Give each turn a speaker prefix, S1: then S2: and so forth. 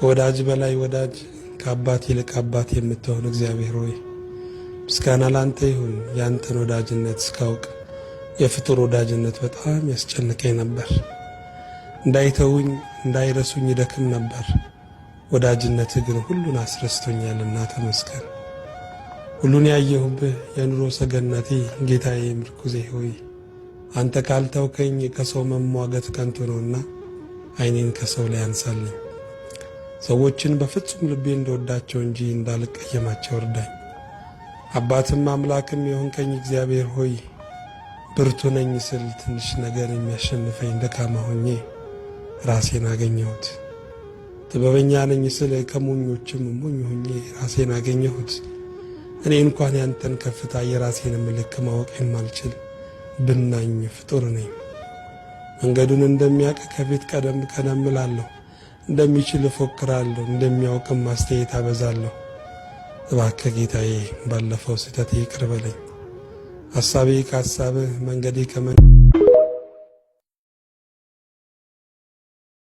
S1: ከወዳጅ በላይ ወዳጅ፣ ከአባት ይልቅ አባት የምትሆን እግዚአብሔር ሆይ ምስጋና ላንተ ይሁን። ያንተን ወዳጅነት እስካውቅ የፍጡር ወዳጅነት በጣም ያስጨንቀኝ ነበር። እንዳይተውኝ እንዳይረሱኝ ይደክም ነበር። ወዳጅነትህ ግን ሁሉን አስረስቶኛልና ተመስገን። ሁሉን ያየሁብህ የኑሮ ሰገነቴ ጌታዬ ምርኩዜ ሆይ አንተ ካልተውከኝ ከሰው መሟገት ከንቱ ነውና ዓይኔን ከሰው ላይ አንሳልኝ። ሰዎችን በፍጹም ልቤ እንደወዳቸው እንጂ እንዳልቀየማቸው እርዳኝ። አባትም አምላክም የሆንከኝ እግዚአብሔር ሆይ ብርቱ ነኝ ስል ትንሽ ነገር የሚያሸንፈኝ ደካማ ሆኜ ራሴን አገኘሁት። ጥበበኛ ነኝ ስል ከሞኞችም ሞኝ ሆኜ ራሴን አገኘሁት። እኔ እንኳን ያንተን ከፍታ የራሴን ምልክ ማወቅ የማልችል ብናኝ ፍጡር ነኝ። መንገዱን እንደሚያውቅ ከፊት ቀደም ቀደም እላለሁ፣ እንደሚችል እፎክራለሁ፣ እንደሚያውቅም ማስተያየት አበዛለሁ። እባክህ ጌታዬ ባለፈው ስህተቴ ይቅር በለኝ። ሐሳቤ ከሐሳብህ መንገዴ ከመን